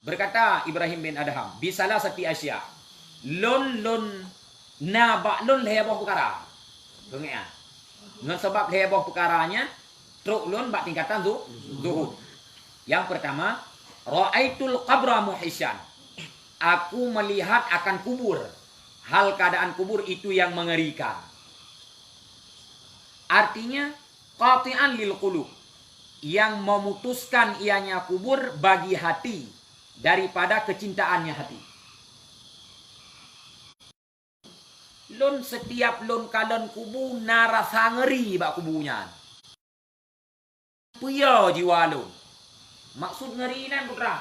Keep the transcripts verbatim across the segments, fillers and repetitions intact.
Berkata Ibrahim bin Adham, "Bisalasati asya." Lôn, lôn na bak lôn lhèe boh peukara. Peungeut, ngon sabab lhèe boh peukara nyan trok lôn bak tingkatan zu-, zuhud. Yang pertama, ra'aitul qabra muhisyan. Aku melihat akan kubur, hal keadaan kubur itu yang mengerikan. Artinya, qati'an lil qulub, yang memutuskan ianya kubur bagi hati daripada kecintaannya hati. Lôn, setiap lôn kalon kubu na rasa ngeri bak kubu nyan. Peue jiwa lôn. Maksud ngeri nyan, putra,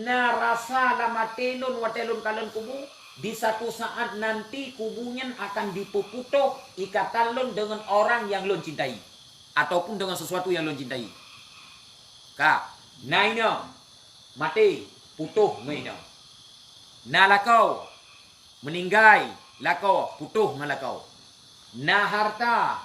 na rasa lam até lôn watèe lôn kalon kubu, di satu saat nanti kubu nyan akan dipeuputôh ikatan lôn deungon orang nyang lôn cintai, ataupun deungon sesuatu nyang lôn cintai. Ka, na inong maté, putôh ngon inong. Na lakoe, meuninggai, lakoe, putôh ngon lakoe. Na harta,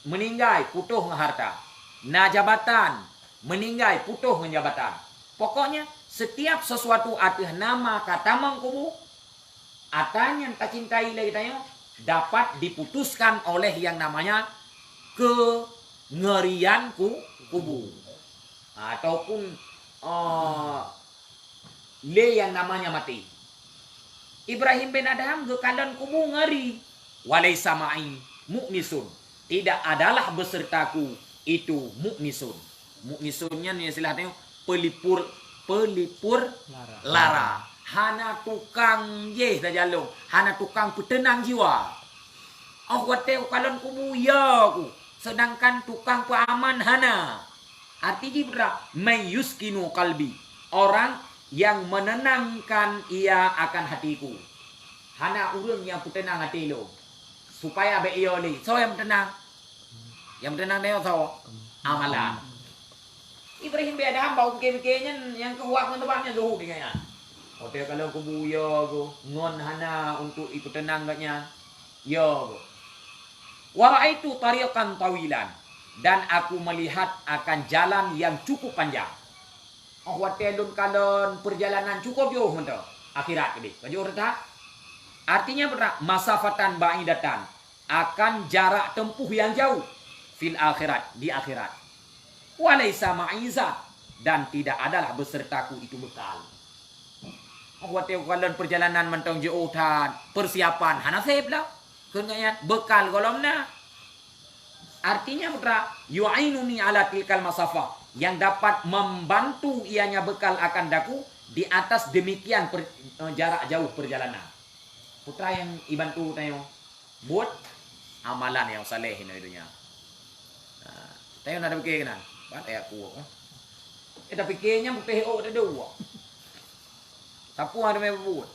meuninggai, putôh ngon harta. Na jabatan, meuninggai, putôh ngon jabatan. Pokoknya, setiap sesuatu ateueh nama ka tamong kubu, ata nyang tacintai lé geutanyoe dapat diputuskan oleh yang namanya kengerian ku-, kubu. Ataupun, eh, lé yang namanya maté. Ibrahim bin Adham geukalon kubu ngeri. "Walaisa ma'i mu'nisun." Tidak adalah besertaku itu mu'nisun. Mu'nisun nyan istilah teuh pelipur, pelipur lara. Lara. Hana tukang jéh tajalong, hana tukang peuteunang jiwa. Oh, watèe kalon kubu, ya ku, sedangkan tukang peuaman hana. Arti jih peue? "Man yuskinu qalbi", orang yang menenangkan ia akan hatiku. Hana ureueng nyang peuteunang até lôn, supaya bèk yo lé. Soe nyang peuteunang? Nyang peuteunang nyoe soe? Amalan. Ibrahim bin Adham bak pike-pike nyan, nyang keuh wak ngon teubang nyan zuhud tinggai nyan. Watèe kalon kubu, ya ku, ngon hana untuk ipeuteunang gobnyan, ya ku. "Wa ra'aitu tariqan tawilan", dan aku melihat akan jalan yang cukup panjang. Oh, watèe lôn kalon peurjalanan cukup jiôh mantong, akhirat keudéh. Ka jiôh that? Artinya peue? "Masafatan ba'idatan", akan jarak tempuh yang jauh, "fil akhirat", di akhirat. "Wa laisa ma'i zad", dan tidak adalah besertaku itu bekal. Oh, watèe kalon peurjalanan mantong jiôh that, persiapan hana sép lah. Keu nyan, bekal gohlom na. Artinya, putra, "yu'inuni ala tilkal masafah", yang dapat membantu ianya bekal akan daku di atas demikian per-, eh, jarak jauh perjalanan. Putra nyang ibantu tanyoe buet amalan nyang saleh inoe donya. Nah, tanyoe na tapike keunan, pat ayat kuwoe, eh. Eh, tapike nyan puteh ôk teuh dua. Sapeue teumé buet?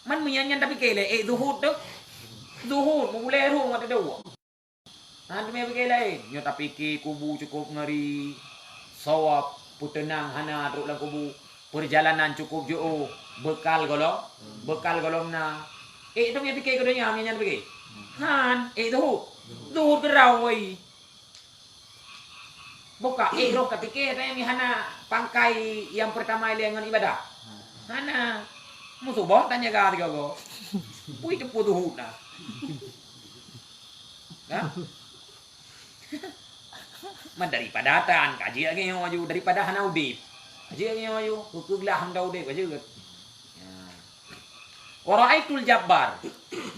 Man meunyan nyan tapike lé, eh, zuhud teuh. Zuhud, meubulée rhueng watée dua. Hana teumé pike laén. Nyoe tapike kubu cukup ngeri. Soe peuteunang hana trok lam kubu. Peurjalanan cukup jiôh. Beukal gohlom, beukal gohlom na. Eh, teumé pike keu donya, meunyan tapike? Han, eh, zuhud. Zuhud geurau wai. Buka, eh, roh tapike, tanya mi hana pangkai nyang peurtama ilée ngon ibadah. Hana. Meusuboh tanyaga sigoe-goe. Pui teupeu zuhud na. Nah. Man daripada tan, ka jeuet ngieng aju, daripada hana udeb. Ka jeuet ngieng aju, keu glah hana udeb, ka jeuet. Ya. Wa ra'aitul Jabbar,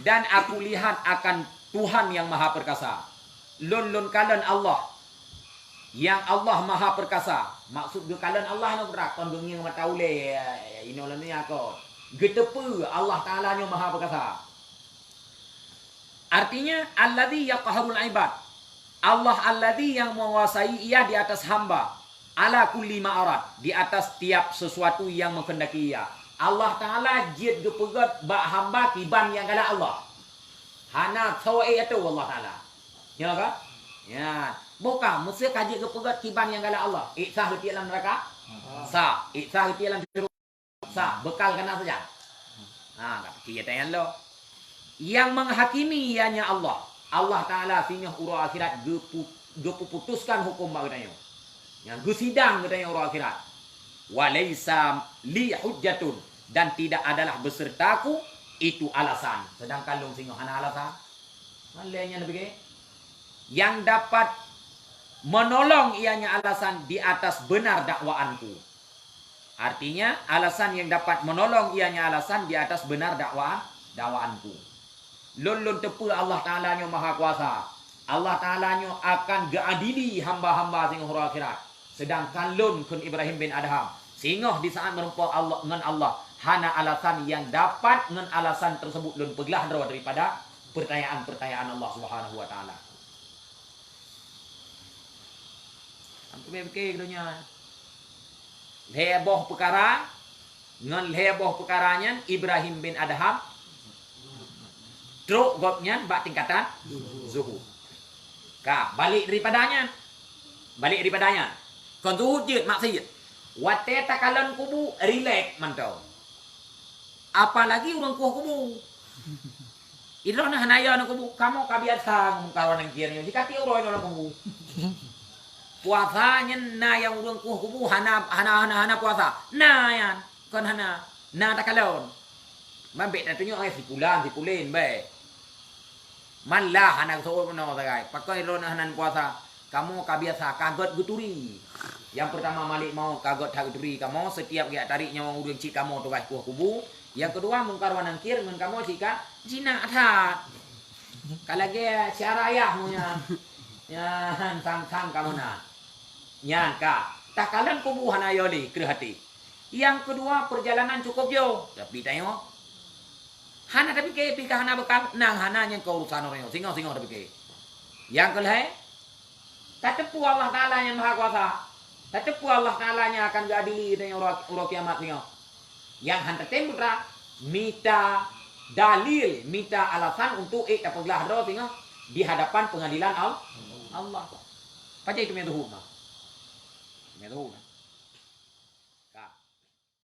dan aku lihat akan Tuhan yang Maha Perkasa. Lôn, lôn kalon Allah. Yang Allah Maha Perkasa. Maksud geukalon Allah nyoe brat, kon geungieng mata ulée, inoe lam donya kon. Geuteupeue Allah Taala nyoe Maha Perkasa. Artinya, alladzi yaqharul ibad. Allah alladzi yang menguasai Ia di atas hamba, ala kulli ma arad, di atas tiap sesuatu yang menghendaki Ia. Allah Taala jeuet geupeugét bak hamba kiban nyang galak Allah. Hana soe ateueh Allah Taala. Ya ka? Ya. Bukan, meusé ka jeuet geupeugét kiban nyang galak Allah. Ék sah geutiek lam neuraka? Sah. Ék sah geutiek lam Sa, beukal ka na sajan. Ha, ka pike tanyoe lo. Yang menghakimi ianya Allah. Allah Taala singoh uroe akhirat geupu-, geupeuputuskan huköm bak geutanyoe. Nyang geusidang geutanyoe uroe akhirat. "Wa laisa li hujjatun," dan tidak adalah besertaku itu alasan. Sedangkan lôn singoh hana alasan. Malée nyan pike. Yang dapat menolong ianya alasan di atas benar dakwaanku. Artinya, alasan yang dapat menolong ianya alasan di atas benar dakwa-, dakwaanku. Lôn, lôn teupeue Allah Taala nyoe Maha Kuasa. Allah Taala nyoe akan geuadili hamba-hamba singoh uroe akhirat. Sedangkan lôn, kheun Ibrahim bin Adham, singoh di saat meurumpok Allah, ngon Allah, hana alasan yang dapat ngon alasan tersebut lôn peuglah droe daripada pertanyaan-pertanyaan Allah Subhanahu wa Taala. Sampoe pike keu donya. Lhée boh peukara, ngon lhée boh peukara nyan Ibrahim bin Adham trok gobnyan bak tingkatan zuhud. Ka, balek daripada nyan. Balek daripada nyan. Kon zuhud jeuet, maksiet. Watée takalon kubu, rilek mantong. Apalagi ureuëng kueh kubu. Droeneuh hana yo lam kubu, kamoe ka biasa ngon mungkar wa nakir nyoe, jikatie uroe nyoe lam kubu. Puasa nyan na nyang ureuëng kueh kubu hana, hana, hana, hana puasa. Na nyan, kon hana. Na takalon. Man bék tatunyok, "Ai, si pulan, si pulen," bék. Man lah hana geuseuôt meunoe sagai. Pakon droeneuh hana puasa? Kamoe ka biasa, ka gét geuturi. Nyang peurtama malek mawöt ka gét that geuturi kamoe, sitiap geujak tarék nyawöng ureuëng cit kamoe tugaih kueh kubu. Nyang keudua, mungkar wa nakir ngon kamoe cit ka jinak that. Ka lagée syara ayah mu nyan. Nyan sang-sang kamoe na. Nyan ka. Takalon kubu hana yo lé kreueh até. Nyang keudua, peurjalanan cukup jôh, tapi tanyoe hana tapike, pih ka hana beukal, nang hana nyan keu urusan ureuëng nyoe, singoh-singoh tapike. Nyang keulhée, tateupeue Allah Taala nyan Maha Kuasa. Tateupeue Allah Taala nyan akan geuadili tanyoe uroe, uroe kiamat singoh. Nyang han tatem putra, mita dalil, mita alasan untuk ék tapeuglah droe singoh di hadapan pengadilan Al-, Allah. Pajan teumé zuhud na. Teumé zuhud na.